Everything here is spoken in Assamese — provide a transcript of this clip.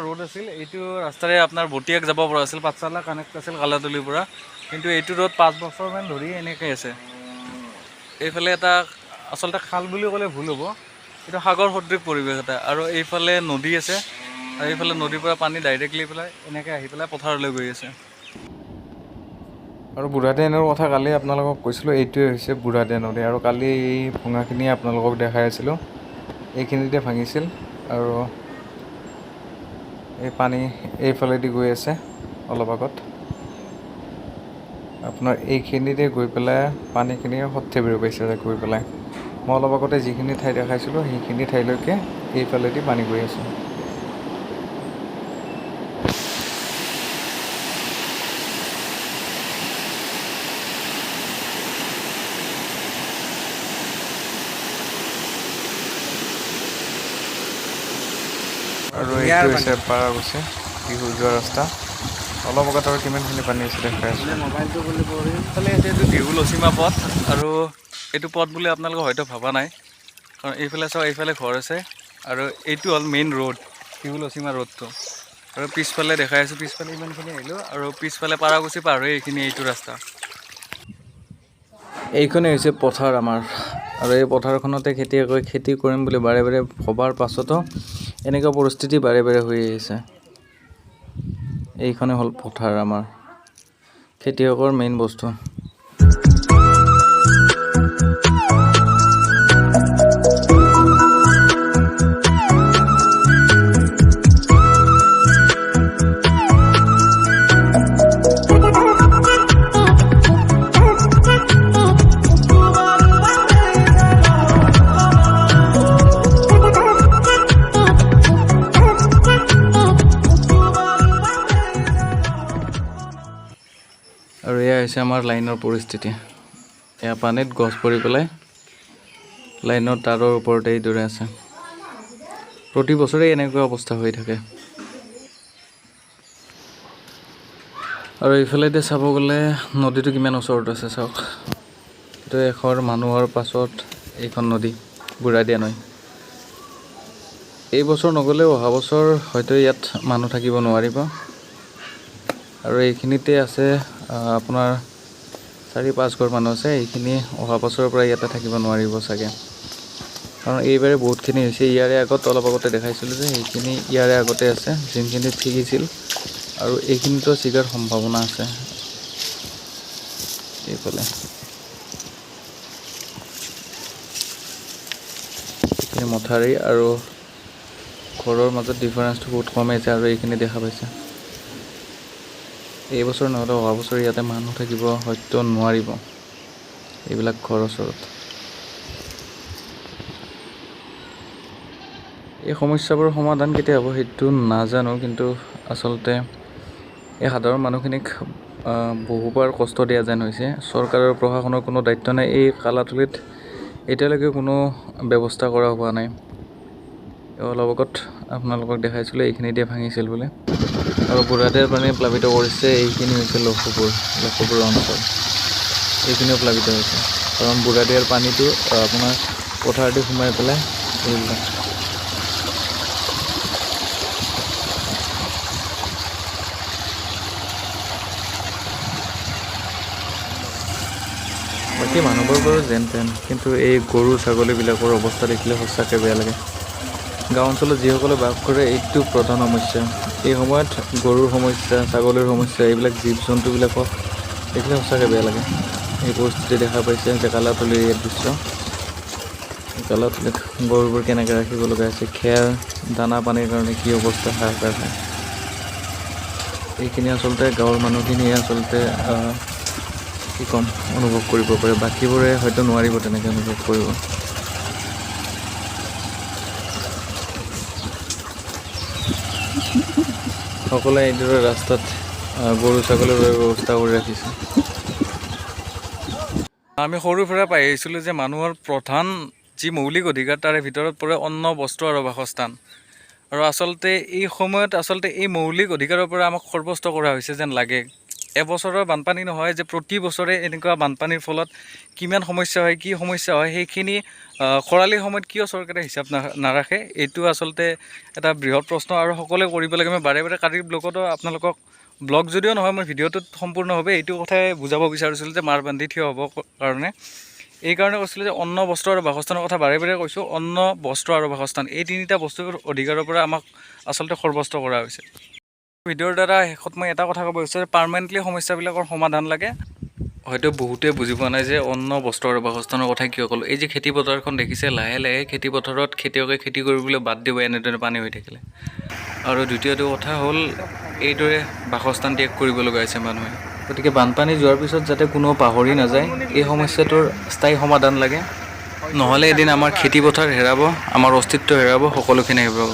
ৰোড আছিল, এইটো ৰাস্তাৰে আপোনাৰ বটিয়াক যাব পৰা আছিল, পাঠশালা কানেক্ট আছিল কালাতলিৰ পৰা। কিন্তু এইটো ৰোড 5 বছৰমান ধৰি এনেকৈ আছে। এইফালে এটা আচলতে খাল বুলি ক'লে ভুল হ'ব, এইটো সাগৰ সদৃশ পৰিৱেশ এটা। আৰু এইফালে নদী আছে আৰু এইফালে নদীৰ পৰা পানী ডাইৰেক্টলি পেলাই এনেকৈ আহি পেলাই পথাৰলৈ গৈ আছে। আৰু বুঢ়াদিয়া নৈৰ কথা কালি আপোনালোকক কৈছিলোঁ, এইটোৱে হৈছে বুঢ়াদিয়া নদী। আৰু কালি এই ভঙাখিনি আপোনালোকক দেখাই আছিলোঁ, এইখিনিতে ভাঙিছিল। আৰু এই পানী এইফালেদি গৈ আছে। অলপ আগত আপোনাৰ এইখিনিতে গৈ পেলাই পানীখিনি সৰ্থেবাৰী পাইছে গৈ পেলাই। মই অলপ আগতে যিখিনি ঠাই দেখাইছিলোঁ, সেইখিনি ঠাইলৈকে এইফালেদি পানী গৈ আছে। আৰু এইটো হৈছে পাৰাগুচি টিহু যোৱা ৰাস্তা। অলপ আগত আৰু কিমানখিনি পানী আছে দেখাই আছোঁ। মোবাইলটো বুলি এইফালে আছে, এইটো টিহু লচিমা পথ। আৰু এইটো পথ বুলি আপোনালোকে হয়তো ভবা নাই, কাৰণ এইফালে চাওক, এইফালে ঘৰ আছে আৰু এইটো হ'ল মেইন ৰোড, টিহু লচিমা ৰোডটো। আৰু পিছফালে দেখাই আছোঁ, পিছফালে ইমানখিনি আহিলোঁ আৰু পিছফালে পাৰাগুচি পাৰ হৈ এইখিনি এইটো ৰাস্তা। এইখনেই হৈছে পথাৰ আমাৰ। আৰু এই পথাৰখনতে খেতিয়কে খেতি কৰিম বুলি বাৰে বাৰে ভবাৰ পাছতো এনেকুৱা পৰিস্থিতি বাৰে বাৰে হৈ আহিছে। এইখনেই হ'ল পথাৰ আমাৰ, খেতিয়কৰ মেইন বস্তু। আৰু এয়া হৈছে আমাৰ লাইনৰ পৰিস্থিতি। এয়া পানীত গছ পৰি পেলাই লাইনৰ তাঁৰৰ ওপৰতে এইদৰে আছে। প্ৰতি বছৰেই এনেকুৱা অৱস্থা হৈ থাকে। আৰু এইফালে এতিয়া চাব গ'লে নদীটো কিমান ওচৰত আছে চাওক। এইটো এঘৰ মানুহৰ পাছত এইখন নদী, বুঢ়াদিয়া নৈ। এই বছৰ নগ'লেও অহা বছৰ হয়তো ইয়াত মানুহ থাকিব নোৱাৰিব। আৰু এইখিনিতে আছে আপোনাৰ চাৰি পাঁচ ঘৰ মানুহ আছে। এইখিনি অহা বছৰৰ পৰা ইয়াতে থাকিব নোৱাৰিব চাগে, কাৰণ এইবাৰে বহুতখিনি হৈছে। ইয়াৰে আগত অলপ আগতে দেখাইছিলোঁ যে সেইখিনি ইয়াৰে আগতে আছে, যোনখিনিত ছিগিছিল। আৰু এইখিনিতো ছিগাৰ সম্ভাৱনা আছে। এইফালে এইখিনি মথাউৰি আৰু ঘৰৰ মাজত ডিফাৰেঞ্চটো বহুত কমেই আছে। আৰু এইখিনি দেখা পাইছে, এইবছৰ নহ'লে অহা বছৰ ইয়াতে মানুহ থাকিব হয়তো নোৱাৰিব এইবিলাক ঘৰৰ ওচৰত। এই সমস্যাবোৰৰ সমাধান কেতিয়া হ'ব সেইটো নাজানো, কিন্তু আচলতে এই সাধাৰণ মানুহখিনিক বহুবাৰ কষ্ট দিয়া যেন হৈছে। চৰকাৰৰ প্ৰশাসনৰ কোনো দায়িত্ব নাই। এই কালাতলিত এতিয়ালৈকে কোনো ব্যৱস্থা কৰা হোৱা নাই। অলপ আগত আপোনালোকক দেখাইছিলোঁ এইখিনি দিয়ে ভাঙিছিল বোলে। আৰু বুঢ়াদিয়াৰ পানীয়ে প্লাবিত কৰিছে। এইখিনি হৈছে লক্ষপুৰ, লক্ষপুৰ অঞ্চল। এইখিনিও প্লাবিত হৈছে, কাৰণ বুঢ়াদিয়াৰ পানীটো আপোনাৰ পথাৰেদি সোমাই পেলাই এইবিলাক। বাকী মানুহবোৰ বাৰু যেন তেন, কিন্তু এই গৰু ছাগলীবিলাকৰ অৱস্থা দেখিলে সঁচাকৈ বেয়া লাগে। গাঁও অঞ্চলত যিসকলে বাস কৰে, এইটো প্ৰধান সমস্যা। এই সময়ত গৰুৰ সমস্যা, ছাগলীৰ সমস্যা, এইবিলাক জীৱ জন্তুবিলাকক দেখিলে সঁচাকৈ বেয়া লাগে। এই পৰিস্থিতি দেখা পাইছে যে কালাতলিৰ এই দৃশ্য। কালাতলিত গৰুবোৰ কেনেকৈ ৰাখিব লগা হৈছে, খেৰ দানা পানীৰ কাৰণে কি অৱস্থা, হাহাকাৰ হয়। এইখিনি আচলতে গাঁৱৰ মানুহখিনিয়ে আচলতে কি ক'ম, অনুভৱ কৰিব পাৰে। বাকীবোৰে হয়তো নোৱাৰিব তেনেকৈ অনুভৱ কৰিব। সকলোৱে এইদৰে ৰাস্তাত গৰু ছাগলীৰ বাবে ব্যৱস্থা কৰি ৰাখিছে। আমি সৰুৰ পৰা পাই আহিছিলোঁ যে মানুহৰ প্ৰধান যি মৌলিক অধিকাৰ, তাৰে ভিতৰত পৰে অন্ন, বস্ত্ৰ আৰু বাসস্থান। আৰু আচলতে এই সময়ত আচলতে এই মৌলিক অধিকাৰৰ পৰা আমাক সাব্যস্ত কৰা হৈছে যেন লাগে। এবছৰৰ বানপানী নহয় যে প্ৰতি বছৰে এনেকুৱা বানপানীৰ ফলত কিমান সমস্যা হয়, কি সমস্যা হয়, সেইখিনি খৰালিৰ সময়ত কিয় চৰকাৰে হিচাপ নাৰাখে, এইটো আচলতে এটা বৃহৎ প্ৰশ্ন আৰু সকলোৱে কৰিব লাগে। মই বাৰে বাৰে কালিৰ ব্লগতো আপোনালোকক, ব্লগ যদিও নহয়, মই ভিডিঅ'টোত সম্পূৰ্ণভাৱে এইটো কথাই বুজাব বিচাৰিছিলোঁ যে মাৰ বান্ধি থিয় হ'ব কাৰণে এইকাৰণে কৈছিলোঁ যে অন্ন, বস্ত্ৰ আৰু বাসস্থানৰ কথা বাৰে বাৰে কৈছোঁ। অন্ন, বস্ত্ৰ আৰু বাসস্থান, এই তিনিটা বস্তুৰ অধিকাৰৰ পৰা আমাক আচলতে সৰ্বস্ব কৰা হৈছে। ভিডিঅ'ৰ দ্বাৰা শেষত মই এটা কথা ক'ব বিচাৰোঁ, পাৰ্মানেণ্টলি সমস্যাবিলাকৰ সমাধান লাগে। হয়তো বহুতে বুজি পোৱা নাই যে অন্ন, বস্ত্ৰ আৰু বাসস্থানৰ কথা কিয় ক'লোঁ। এই যে খেতি পথাৰখন দেখিছে, লাহে লাহে খেতি পথাৰত খেতিয়কে খেতি কৰিবলৈ বাদ দিব এনেদৰে পানী হৈ থাকিলে। আৰু দ্বিতীয়টো কথা হ'ল, এইদৰে বাসস্থান ত্যাগ কৰিব লগা হৈছে মানুহে। গতিকে বানপানী যোৱাৰ পিছত যাতে কোনো পাহৰি নাযায়, এই সমস্যাটোৰ স্থায়ী সমাধান লাগে। নহ'লে এদিন আমাৰ খেতি পথাৰ হেৰাব, আমাৰ অস্তিত্ব হেৰাব, সকলোখিনি হেৰাব।